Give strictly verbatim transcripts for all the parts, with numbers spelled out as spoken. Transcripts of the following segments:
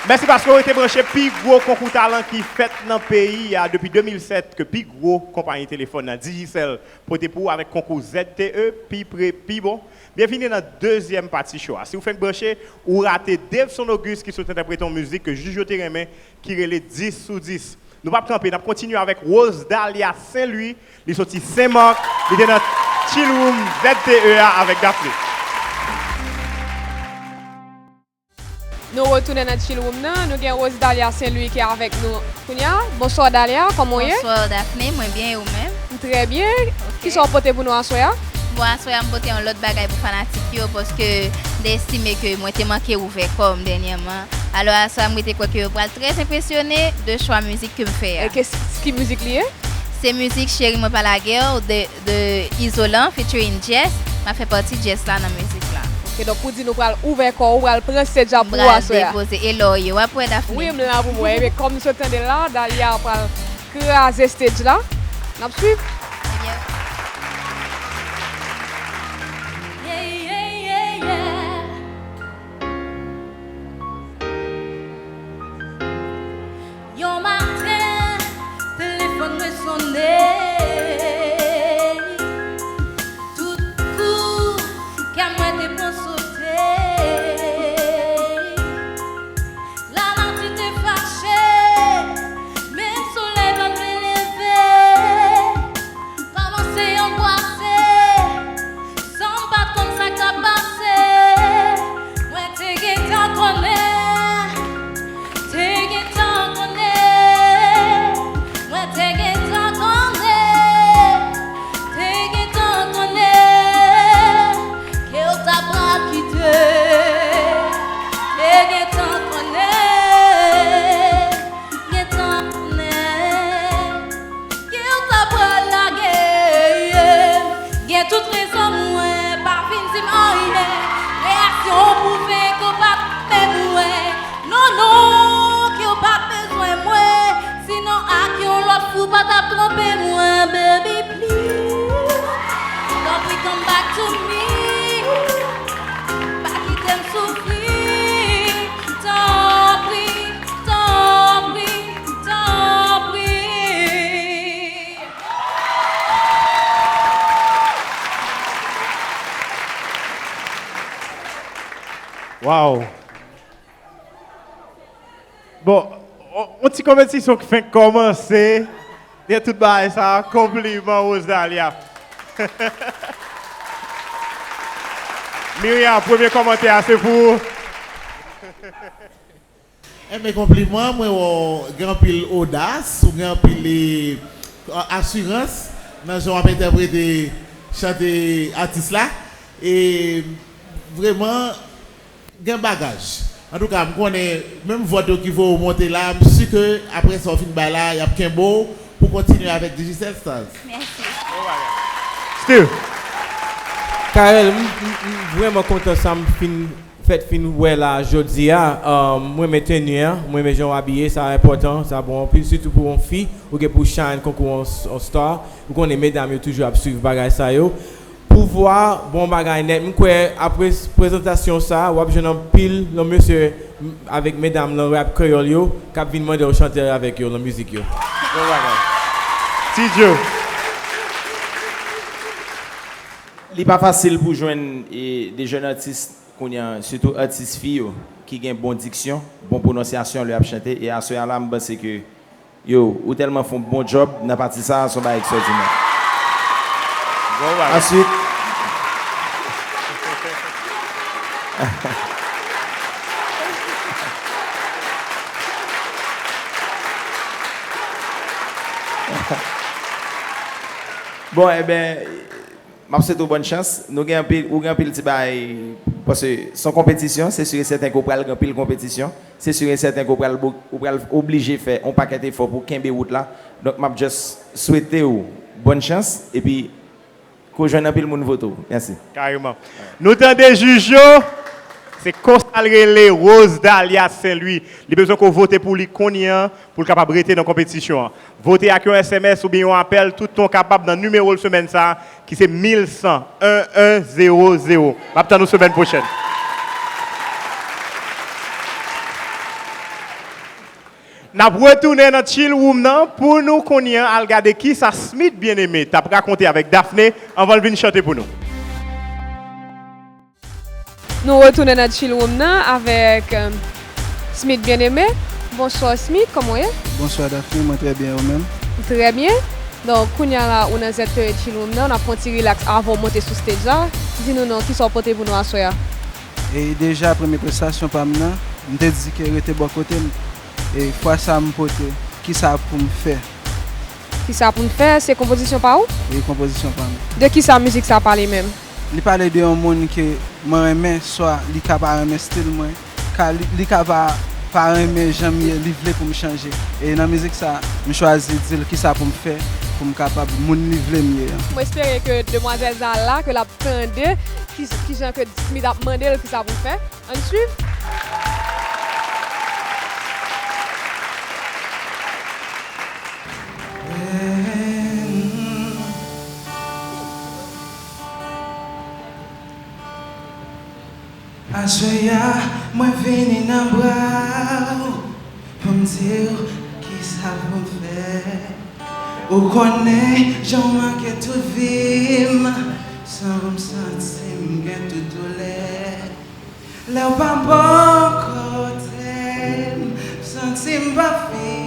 Mèsi paske w rete branche. Pi gwo konkou talan ki fèt nan peyi a depi de mil sèt, ke pi gwo konpayi telefòn nan, Digicel, pote pou w avèk konkou Z T E, pi pre, pi bon. Byenvini nan dezyèm pati show a. Si w fenk branche, ou rate Dave Son Auguste ki sot entèprete yon mizik ke jij yo te renmen, ki rele dis sou dis. Nou p ap kanpe, n ap kontinye avèk Rose Dahlia Saint Louis. Li soti Sen Mak, li te nan Chill Room Z T E a avèk Daphné. Nou retounen nan Chill Room nan, nou gen Rose Dahlia Saint Louis ki avèk nou kounye a. Bonswa Dahlia, kòman w ye? Bonswa Daphné, mwen byen e ou menm? M trè byen. Ok. Kisa w pote pou nou aswè a? Bon, aswè a m pote yon lòt bagay pou fanatik yo, paske m te estime ke mwen te manke ouvè kò m dènyèman. Alò, aswè a m rete kwè ke yo pral trè enpresyone de chwa mizik ke m fè a. E ke, ki mizik li ye? Se mizik Cheri Mwen Pa Lagè w de, de Izolan featuring Jess. M ap fè pati Jess la nan mizik la. Ok, donk ou di nou pral ouvè kò, ou pral pran stage la pou ou aswè a. M pral depoze e lò w ye, w ap wè Daphné. Wi, m la pou m wè. Ebyen, kòm misye tande l la, Dahlia pral kraze stage la. N ap swiv. Ebyen. Yeah, yeah, yeah, yeah. Yon maten, telefòn mwen sonnen. Tout kou, kè mwen te pran sote. Lanati te fache, menm solèy pa t vle leve. Kòmanse anbwase, san m pa t konn sa k ap pase. Mwen te gentan konnen, te gentan konnen. Mwen te gentan konnen, te gentan konnen ke w ta pral kite. Te gentan konnen, gentan konnen. Ke w ta pral lage, gen tout rezon mwen pa vin di m anyen. Reyaksyon w pwouve ke w pa t renmen mwen. Non, non, ke w pa t bezwen mwen. Sinon, ak yon lòt fi w pa t ap twonpe mwen, baby, please. Tanpri, come back to me. Pa kite m soufri. Tanpri, tanpri, tanpri. Wow. Bon, on, on ti konpetisyon ki fenk kòmanse. Gen tout bagay sa, konpliman Rose Dahlia. Myriam, premye kòmantè a se pou ou. Enben, konpliman, mwen wè w gen anpil odas, ou gen anpil, e, asirans nan jan w ap entèprete chante atis la. E vreman, gen bagaj. Antouka, m konnen menm vòt yo ki voye w monte la, m si ke apre sa w fin bay la, y ap kenbe w pou kontinye avèk Digicel Stars. Mèsi. Steve. Carel, m, m, m vrèman kontan sa m fin, fèt fin wè la jodi a. Um, m renmen teni an, m renmen jan w abiye, sa enpòtan, sa bon anpil, sitou pou yon fi, ou gen pou shine konkou yon, yon star. Ou konnen medam yo toujou ap swiv bagay sa yo. Pouvwa, bon bagay nèt. M kwè apre s-, prezantasyon sa, w ap jwenn anpil nan mesye m-, avèk medam nan rap kreyòl yo k ap vin mande w chante avèk yo nan mizik yo. Bon bagay. Ti Joe. Li pa fasil pou jwenn, e, de jèn atis kounye a, sitou atis fi yo, ki gen bon diksyon, bon pwononsyasyon lè y ap chante, e aswè a la, m panse ke Yo, ou tèlman fè yon bon djòb nan pati sa a, se yon bagay ekstwòdinè. Bon bagay. Answit, bon, enben, M ap swete w bòn chans. Nou gen anpil, ou gen anpil ti bagay, paske se yon konpetisyon, se si e sèten ke w pral gen anpil konpetisyon. Se si e sèten ke w pral bo-, ou pral oblije fè yon pakèt efò pou w kenbe wout la. Donk, m ap just swete w bòn chans, epi ke w jwenn anpil moun vote w. Mèsi. Kareman. Nou tande jij yo, se konsa l rele, Rose Dahlia Saint Louis. Li bezwen ke w vote pou li kounye a, pou l kapab rete nan konpetisyon an. Vote ak yon S M S oubyen yon apèl tout tan w kapab nan nimewo l semèn sa a, ki se mil san, en en zewo zewo. M ap tann ou semèn pwochèn. N ap retounen nan Chill Room nan pou nou kounye a al gade kisa Smith Bien-Aimé t ap rakonte avèk Daphné anvan l vin chante pou nou. Nou retounen nan Chill Room nan avèk, euh, Smith Bien-Aimé. Bonswa Smith, kòman w ye? Bonswa Daphné, mwen trè byen, ou menm? Trè byen. Donk, kounye a la, ou nan Z T E Chill Room nan, n ap fè yon ti relax avan w monte sou stage la. Di nou non, kisa w pote pou nou aswè a? E deja, premye prestasyon pa m nan, m te di ke rete bò kote m. E fwa sa m pote, kisa pou m fè? Kisa pou m fè, se konpozisyon pa ou? Wi, konpozisyon pa m. De kisa mizik sa pale menm? Li pale de yon moun ke mwen renmen, swa li ka pa renmen stil mwen, ka, li, li ka pa, pa renmen jan m ye, li vle pou m chanje. E nan mizik sa, m chwazi di l kisa pou m fè, pou m kapab moun li vle m ye an. Mwen espere ke demwazèl sa la, ke l ap tande ki, kijan ke Smith ap mande l kisa pou l fè. Ann swiv. Aswè a, mwen vini nan bra w pou m di w kisa pou m fè. Ou konnen jan w make tout vi m, san ou m santi m gen tout doulè. Lè w pa bò kote m, m santi m pa fi.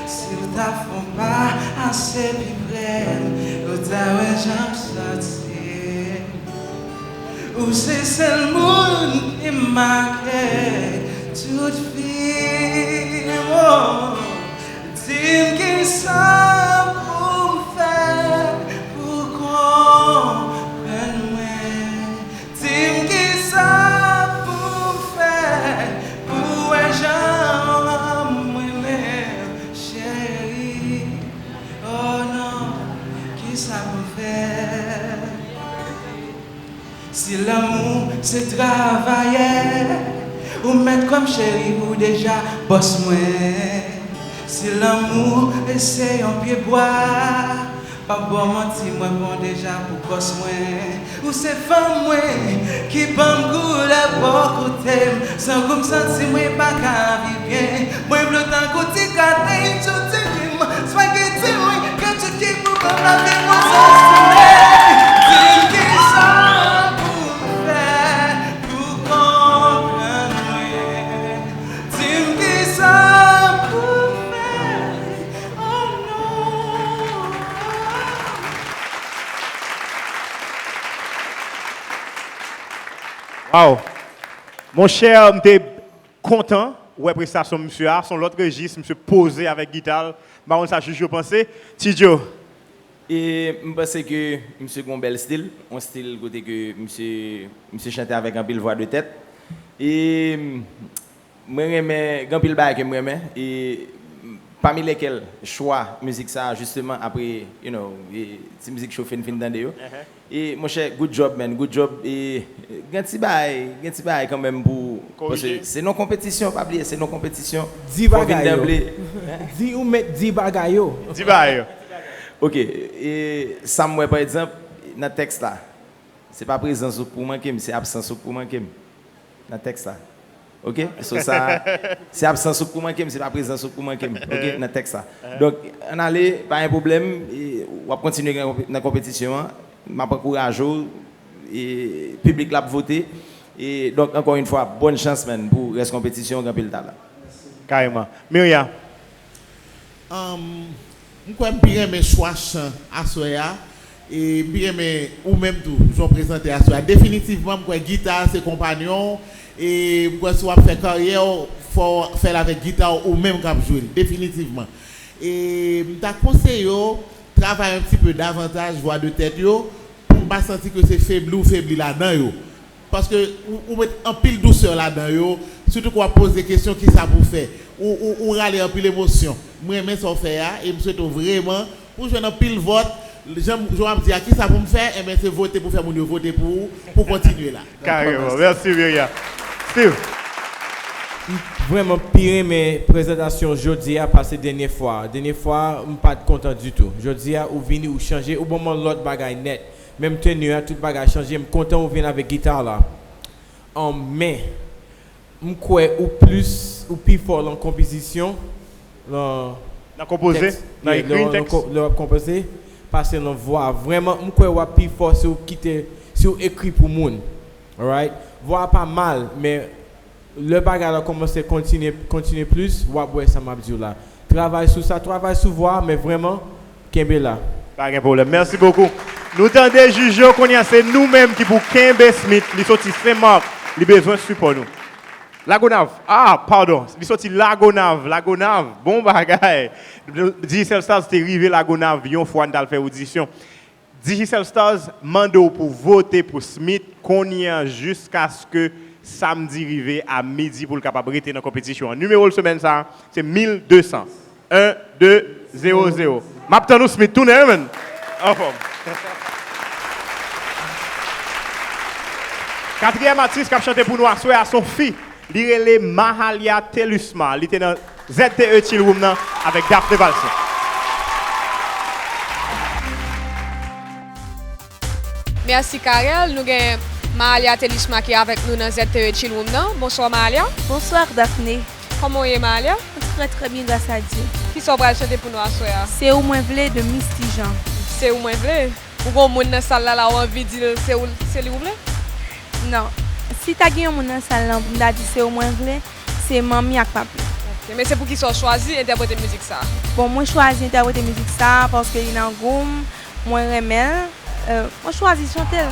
Si w ta fè yon pa ase pi pre m, ou ta wè jan m santi m. Ou se sèl moun ki make tout vi m. Oh. Di m kisa pou m fè pou w konprann mwen. Di m kisa pou m fè pou w wè jan mwen renmen w, cheri. Oh non, kisa pou m fè? Si lanmou se travayè, ou mèt kwè m cheri, ou deja bòs mwen. Si lanmou e se yon pye bwa, pa ba w manti, mwen pran w deja pou bòs mwen. Ou se fanm mwen ki ban m koulè bò kote m. San ou m santi mwen pa ka viv byen. Mwen vle w tankou ti katey, ti rim, spaghetti mwen, ketchup ki pou ban m lavi pou sou solèy. Di m kisa pou m fè pou w konprann mwen. Di m kisa pou m fè. Oh non. Waw! Monchè, m te kontan wè prestasyon misye a. Se yon lòt rejis, misye poze avèk gita l. M pa konn sa jij yo panse. Ti Joe. E m panse ke misye gen yon bèl stil, yon stil kote ke misye, misye chante avèk anpil vwa de tèt. E mwen renmen, gen anpil bagay ke m renmen, e pami lèkèl chwa mizik sa a, jisteman, apre, you know, e ti mizik chofe n fin tande yo. E, monchè, good job, man, good job. E, gen ti bagay, gen ti bagay kanmenm pou, paske se nan konpetisyon, pa bliye, se nan konpetisyon. Di bagay yo. Di ou mèt di bagay yo. Di bagay yo. Ok, e, sa m wè, pa egzanp, nan tèks la, se pa prezans ou k pou manke m, se absans ou k pou manke m. Nan tèks la. Ok? So sa, se absans ou k pou manke m, se pa prezans ou k pou manke m. Ok? Nan tèks la. Donk, ann ale, pa gen pwoblèm, e, w ap kontinye gen konpe-, nan konpetisyon an. M ap ankouraje w, e, piblik la ap vote. E, donk, ankò yon fwa, bòn chans, man, pou rès konpetisyon, gen anpil talan. Kareman. Miria. Anm, m kwè m pi renmen chwa chan aswè a. E m pi renmen ou menm tou, jan w prezante aswè a. Definitivman, m kwè gita se konpanyon w. E m kwè si w ap fè karyè w, fò w fè l avèk gita w, ou menm k ap jwe l. Definitivman. E m ta konseye w travay un petit peu davantage vwa de tèt yo, pou m pa santi ke se febli w febli ladan yo. Paske ou, ou met anpil dousè ladan yo, sitou ke w ap poze kesyon kisa pou w fè. Ou, ou, ou rale anpil emosyon. M renmen sa w fè a, e m swete w vreman pou w jwenn anpil vòt. Jan, jan w ap di a, kisa pou m fè? Enben, se vote pou fè moun yo vote pou ou, pou w kontinye la. Kareman. Mèsi, Miria. Steve. M vrèman pi renmen prezantasyon jodi a pase dènye fwa. Dènye fwa, m pa t kontan ditou. Jodi a, ou vini, ou chanje, ou ban m yon lòt bagay nèt. Menm teni a, tout bagay chanje. M kontan ou vin avèk gita la. An, men, m kwè ou plis ou pi fò lan konpozisyon, lan Nan konpoze, tèks, nan yeah, ekri lè, tèks. Lè w ap konpoze, pase lan vwa. Vrèman, m kwè w ap pi fò si w kite, si w ekri pou moun. Alright? Vwa a pa mal, men lè bagay la kòmanse kontinye, kontinye plis, w ap wè sa m ap di w la. Travay sou sa, travay sou vwa, men vrèman, kenbe la. Pa gen pwoblèm. Mèsi bokou. Nou tande jij yo, kounye a se nou menm ki pou kenbe Smith. Li soti Sen Mak. Li bezwen sipò nou. Lagonav. Ah, padon. Li soti Lagonav. Lagonav. Bon bagay. Digicel Stars te rive Lagonav yon fwa, n t al fè odisyon. Digicel Stars mande w pou vote pou Smith kounye a jiskaske samdi rive a midi pou l kapab rete nan konpetisyon an. Nimewo l semèn sa a, se mil de san. En, de, zewo, zewo. M ap tann ou, Smith, tounen, wi, menn. Anfòm. Katriyèm atis k ap chante pou nou aswè a, se yon fi. Li rele Mahalia Thelusma. Li te nan Z T E Chill Room nan avèk Daphné Valcin. Mèsi, Carel. Nou gen Mahalia Thelusma ki avèk nou nan Z T E Chill Room nan. Bonswa, Mahalia. Bonswa, Daphné. Kòman w ye, Mahalia? Trè, trè byen, gras a Dye. Kisa w pral chante pou nou aswè a? Se ou mwen vle de Misty Jean. Se ou mwen vle? Ou gon moun nan sal la, la w anvi di l se ou, se li ou vle? Non. Si ta gen yon moun nan sal la pou m ta di se ou mwen vle, se manmi ak papi. Ok, men se poukisa w chwazi entèprete mizik sa a? Bon, mwen chwazi entèprete mizik sa a paske li nan gou m, mwen renmen l, euh, mwen chwazi chante l.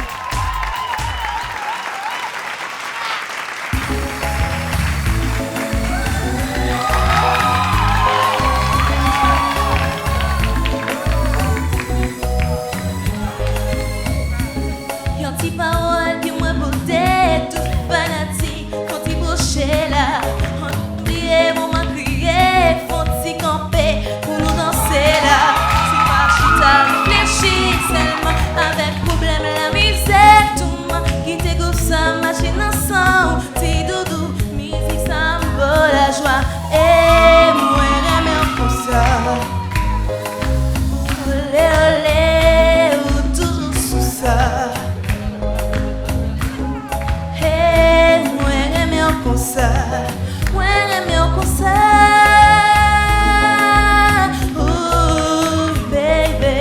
Yon ti pawòl ke mwen pote tout fanatik, yon ti bouche la. Ann bliye moman kriye, fon ti kanpe pou nou danse la. Se pa chita reflechi sèlman avèk pwoblèm la mizè touman. Kite gou sa mache nan san w, ti doudou. Mizik sa m ba w lajwa, e mwen renmen w konsa. Ou vle, ou le, ou toujou sou sa. E mwen renmen w konsa, mwen renmen w konsa. Ooh, baby.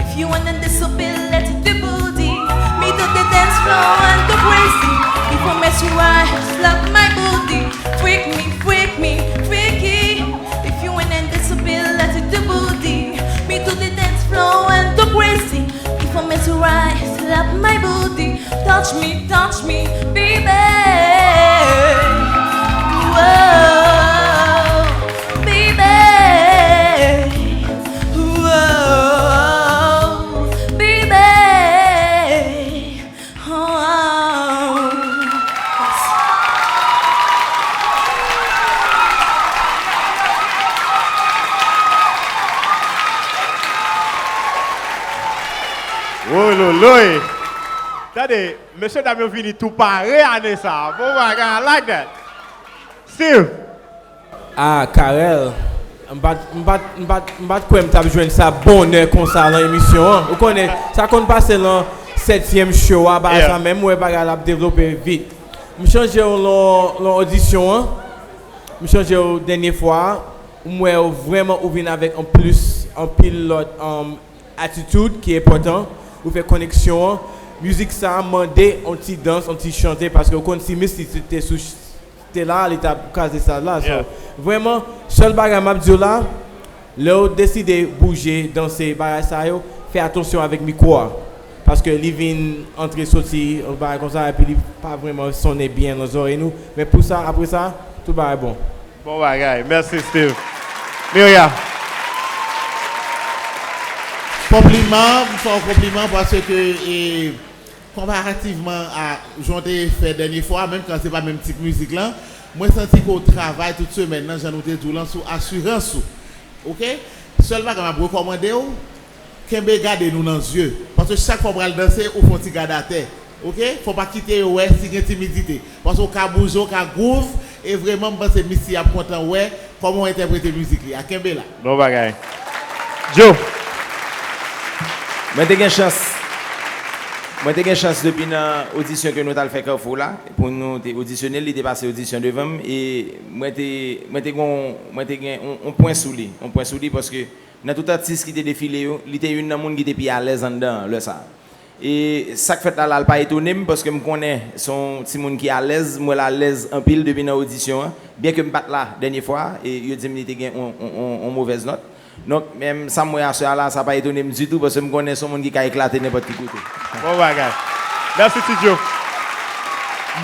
If you wanna dance so bad, let it do booty. Me to the dance floor and go crazy. If I mess you right, slap my booty. Freak me, freak me, freaky. If you wanna dance so bad, let it do booty. Me to the dance floor and go crazy. If I mess you right, slap my booty. Touch me, touch me, baby. Whoa, baby. Whoa, baby. Oh. Wololoy! Tande, mesye dam yo vini tou pare ane sa a. Bon bagay, I like that. Steve! Ah, Carel, m pa t, m pa t, m pa t, m pa t kwè m t ap jwenn sa bonè konsa lan emisyon an. Ou konnen, sa konn pase lan sètyèm show a, bagay sa menm, m wè bagay la ap devlope vit. M chanje w lan, lan odisyon an. M chanje w dènye fwa a. M wè w vrèman ou vin avèk anplis, anpil lòt, um, atitid ki enpòtan. Ou fè koneksyon an. Mizik sa a mande yon ti dans, yon ti chante, paske ou konn si Misty te sou te la, li t ap kraze sal la. So, vrèman, sèl bagay m ap di w la, lè w deside bouje, danse, bagay sa yo, fè atansyon avèk mikwo a. Paske li vin antre soti, yon bagay konsa, epi li pa vrèman sonnen byen nan zòrèy nou. Men pou sa, apre sa, tout bagay bon. Bon bagay. Mèsi, Steve. Miria. Konpliman, m fè w konpliman paske, e, konparativman a jan w te fè dènye fwa, menm kan se pa menm tip mizik lan, mwen santi ke w travay tout semèn nan, jan nou te di w lan, sou asirans ou. Oke? Sèl bagay m ap rekòmande w, kenbe gade nou nan zye. Paske chak fwa w pral danse, ou fè yon ti gad atè. Oke? Fò w pa kite yo wè si gen timidite. Paske w ka bouje, w ka groove, e vrèman, m panse Misty ap kontan wè kòman w entèprete mizik li a. Kenbe la. Bon bagay. Joe. Mwen te gen chans Mwen te gen chans depi nan odisyon ke nou t al fè Kafou la, pou nou te odisyone l, li te pase odisyon devan m, e mwen te, mwen te gon, mwen te gen on, on pwen sou li, on pwen sou li, paske nan tout atis ki te defile yo, li te youn nan moun ki te pi alèz anndan an, lè sa a. E sa k fèt la, la, l pa etone m, paske m konnen se yon timoun ki alèz, m wè l alèz anpil depi nan odisyon an, byen ke m pa t la dènye fwa a, e yo di m li te gen on, on, on, on movèz nòt. Donk, menm sa m wè aswè a la, sa pa etone m ditou, paske m konnen se yon moun ki ka eklate nenpòt ki kote. Bon bagay. Mèsi, Ti Djo.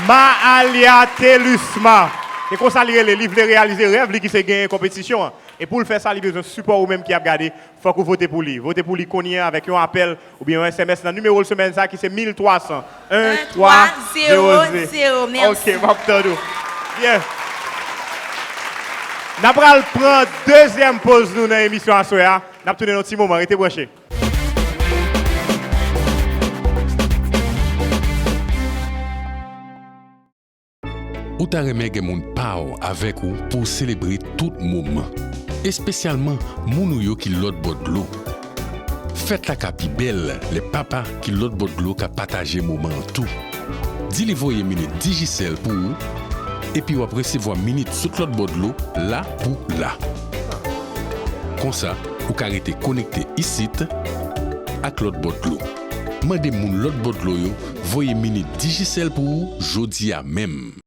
Maalia Thelusma. E konsa li rele, li vle reyalize rèv li ki se genyen konpetisyon an. E pou l fè sa, li bezwen sipò ou menm ki ap gade. Fòk ou vote pou li. Vote pou li kounye a avèk yon apèl oubyen yon S M S nan nimewo l semèn sa a ki se mil twa san. En twa zewo zewo. Mèsi. Ok, m ap tann ou. Byen. N ap pral pran dezyèm poz nou nan emisyon aswè a. N ap tounen nan yon ti moman. Rete branche. Ou ta renmen gen moun pa w avèk ou pou w selebre tout moman, espesyalman moun ou yo ki lòt bò dlo. Fèt la ka pi bèl lè papa ki lòt bò dlo ka pataje moman an tou. Di li voye minit Digicel pou ou, epi w ap resevwa minit sot lòt bò dlo la pou la. Konsa, ou ka rete konekte isit ak lòt bò dlo. Mande moun lòt bò dlo yo voye minit Digicel pou ou jodi a menm.